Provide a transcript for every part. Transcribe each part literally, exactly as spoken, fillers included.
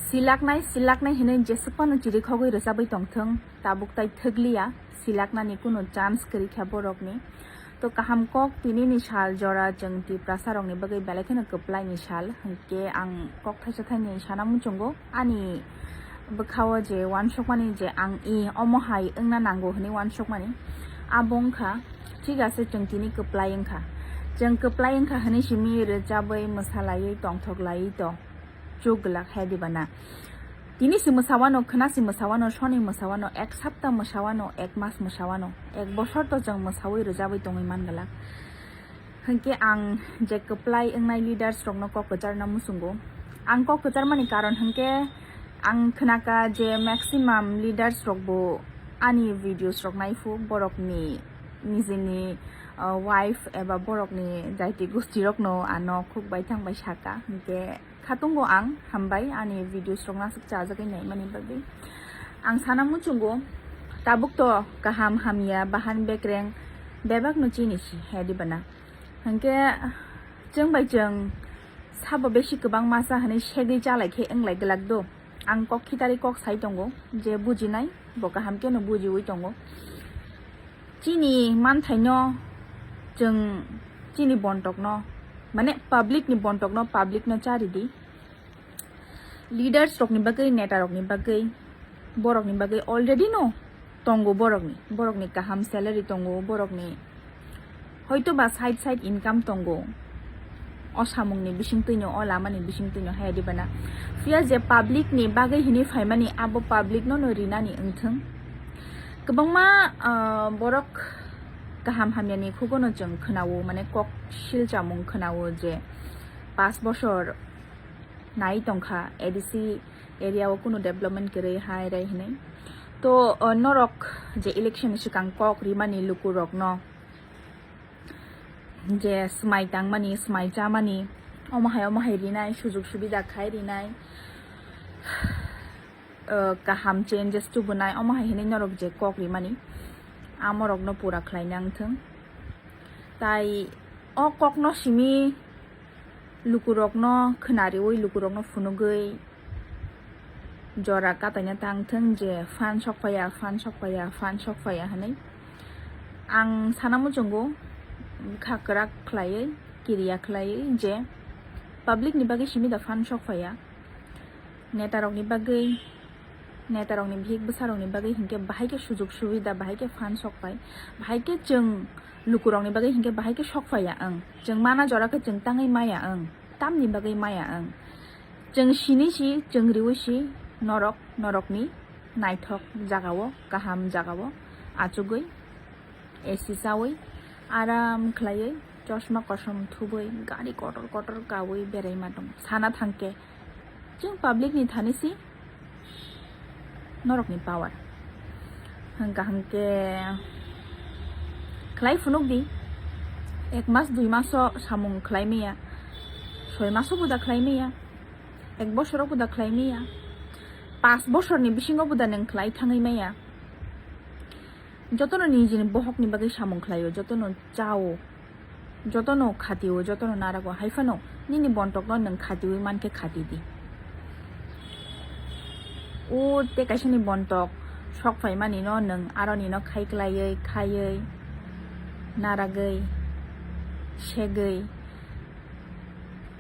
Silaknai, silaknai hinwi jeswk phano chirikhogwi rwchabwi tongthwng, tabuk tai thwkliya, silaknani kunu chance kwrwi kha borokni. To kaham kok, tinini sal jora chwng Tiprasa rokni bagwi belai kheno kwplaini sal, hinkhe ang kok thaisa thainwi sana muchungo, ani bwkhao je uansukmani je ang i omo hai wngna nango hinwi uansukmani, abo wngkha, thik ase, chwng tini kwplai wngkha, chwng kwplai wngkha hinwi simi rwchabwi mwsalaiwi tongthok laiwi to. Chuk glak hai diba na? Tini si mwsawano, khwna si mwsawano, soni mwsawano, ek sapta mwsawano, ek mas mwsawano, ek bosor to chwng mwsawi rwjabwi tongwi man glak. Hinkhe ang je kwplai wngnai leaders rokno kok kwcharna muchungo. Ang kok kwcharmani karon hinkhe ang khnaka je maximum leaders rokbo ani videos rok naiphuk, borokni nijini, uh, wife eba borokni jaiti gosti rokno ano khuk bai thang bai saka. Hinkhe khatungo ang hambai ani videos rok nasuk chajagwi naimani bagwi. Ang sana muchungo tabuk to kaham hamya bahan bekreng bebakno chini si he diba na? Hinkhe chwng bai chwng sabo besi kwbang masa hinwi segwi chalai khe wnglai glak do. Ang kok khitari kok sai tongo je bujinai bo kaham khe no bujiwi tongo. Chini manthaino chwng chini bontokno, mane public ni bontokno public no chari di. Leaders rokni bagwi, neta rokni bagwi, borokni bagwi already no tongo borokni, borokni kaham salary tongo, borokni hoito ba side side income tongo. O samungni bisingtwino, o lamani bisingtwino hai diba na? Phiya je public ni bagwi hinwi phaimani, abo public no no rinani wngthwng. Kwbangma, ah, borok kaham hamyani khugono chwng khwnao, mane kok silchamung khwnao je paanch bosor nai tongkha A D C area o kunu development kwrwi hai rai hinwi. To, o, norok je election ni swkang kok rimani lukurokno je swmai tangmani, swmai chamani, omo hai, omo hai rinai, sujug subida khai rinai, o, kaham changes tubunai, omo hai hinwi norok je kok rimani, amorokno pura khlai nang thung. Tai o kokno simi lukurokno khwnariwi, lukurokno phunugwi jora kataina tang thung je phan sok phaiya, phan sok phaiya, phan sok phaiya hinwi. Ang sana muchungo bwkha kwrak khlaiwi, kiriya khlaiwi je public ni bagwi simi da phan sok phaiya. Neta rokni bagwi, neta rokni bihik bwsa rokni bagwi hinkhe bahai khe sujug subida, bahai khe phan sok phai, bahai khe chwng lukurokni bagwi hinkhe bahai khe sok phaiya ang. Chwng mana jora khe chwng tangwi maya ang, tamni bagwi maya ang. Chwng sini si, chwng riwi si, norok, norokni naithok jagao, kaham jagao achugwi, A C chawi, aram khlaiwi, chosma kosom thubwi, gari kotor kotor kawi berai ma tong. Sana thangkhe, chwng public ni thani si, norokni power. Hwnkha hwnkhe khlai phunuk di, ek mas, dui maso samung khlai maya, soi maso buda khlai maya, ek bosoro buda khlai maya, paanch bosorni bisingo buda nwng khlai thangwi maya. Jotono nijini bohokni bagwi samung khlaio, jotono chao, jotono khatio, jotono narago, hai phano nini bontokno nwng khatiwi mankhe khati di. O tei kaisani bontok sok phaimani no nwng aroni no khai klaiwi, khaiwi, naragwi, segwi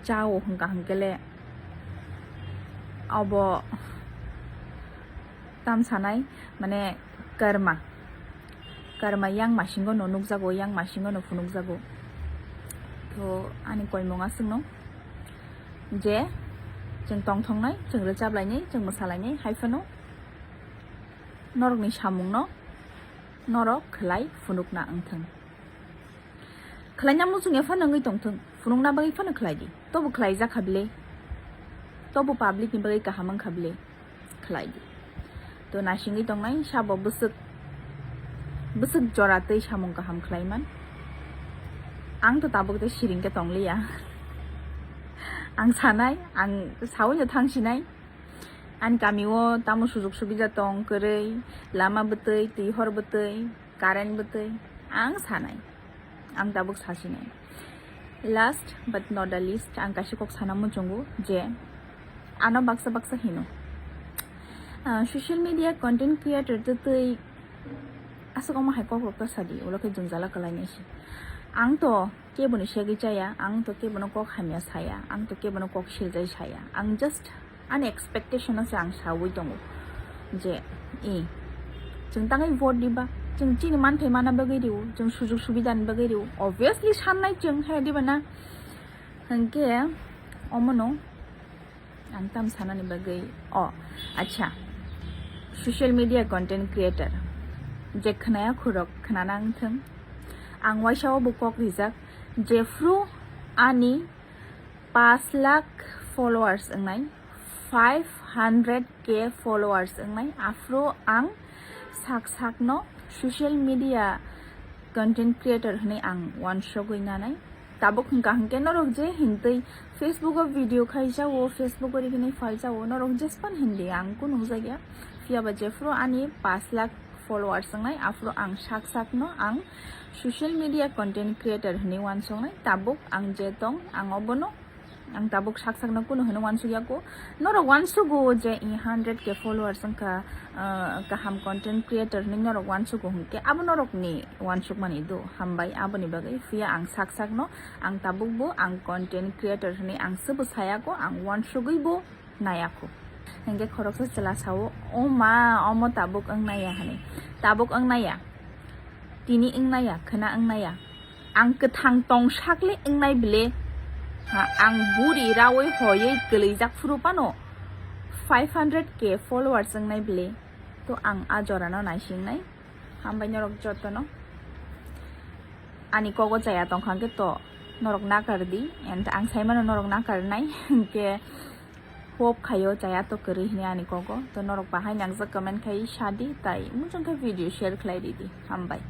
chao hwnkha hwnkhe le obo tam sanai, mane karma, karma yang masingo no nukjago, yang masingo no phunukjago. To ani koimung aswkno je chwng tongthoknai, chwng rwchablainai, chwng mwsalainai, hai phano norokni samungno norok khlai phunukna wngthwng. Khlaina muchungya phano wngwi tongthwng, phunukna bagwi phano khlai di. Tobo khlaijak kha bile, tobo public ni bagwi kaham wngkha bile, khlai di. To naisingwi tongnai sabo bwswk, bwswk jora tei samung kaham khlaiman. Ang to tabuk tei siring khe tongliya. Ang sanai, ang sawi no thangsinai. Ani kami o tamo sujug subida tong kwrwi, lama bwtwi, twi hor bwtwi, current bwtwi, ang sanai, ang tabuk sasinai. Last but not the least, ang kaisa kok sana muchungo je ano baksa baksa hino. Ah, social media content creator tei tei aswk omo hai kok rok ta sadi, ulo khe jwngjala kwlainai se. Ang to keboni segwi chaya, ang to kebono kok hamya saya, ang to kebono kok siljai saya. Ang just ani expectation no se ang sawi tongo je, i, chwng tangwi vote diba, chwng chini manthai mana bagwi rio, chwng sujuk subida ni bagwi rio. Obviously sannai chwng, he diba na? Hwnkhe omono ang tam sanani bagwi, o, acha, social media content creator je khnaya khurok khnana wngthwng, ang waisa o bo kok rijak, jephru ani paanch lakh followers wngnai, five hundred K followers wngnai, aphuru ang sak sakno social media content creator hwnwi ang uansugwi nanai. Tabuk hwnkha hwnkhe norok je hintwi Facebook o video khai jao, Facebook o riginai phal jao, norok jespan hindi ang kunu nukjakya. Phiya ba jephuru ani paanch lakh followers wngnai, aphuru ang sak sakno ang social media content creator hwnwi uansuknai. Tabuk ang je tong, ang obono, ang tabuk sak sakno kunu hwnwi uansukya kho. Norok uansugo je i hundred K followers wngkha, ah, kaham content creator hwnwi norok uansugo hwnkhe abo norokni uansukmani do, hambai aboni bagwi. Phiya ang sak sakno, ang tabukbo ang content creator hwnwi ang swbo saya kho, ang uansugwi bo naya kho. Hwnkhe khoroksa chwla sao, "O ma, omo tabuk wngnaya," hwnwi. Tabuk wngnaya, tini wngnaya, khwna wngnaya. Ang kwthang tong sakle wngnai bile. Ha, ang buri rawi hoywi kwlwijak phuru phano five hundred K followers wngnai bile. To ang a jorano naisingnai. Hambai norok jotono. Ani kogo chaya tongkha hwnkhe to norok nakar di, and ang saimano norok nakar nai, hwnkhe hope khaio chaya to kwrwi hwnwi ani kogo. To norok bahai nangjak comment khai sadi, tai muchung khe video share khlai ridi. Hambai.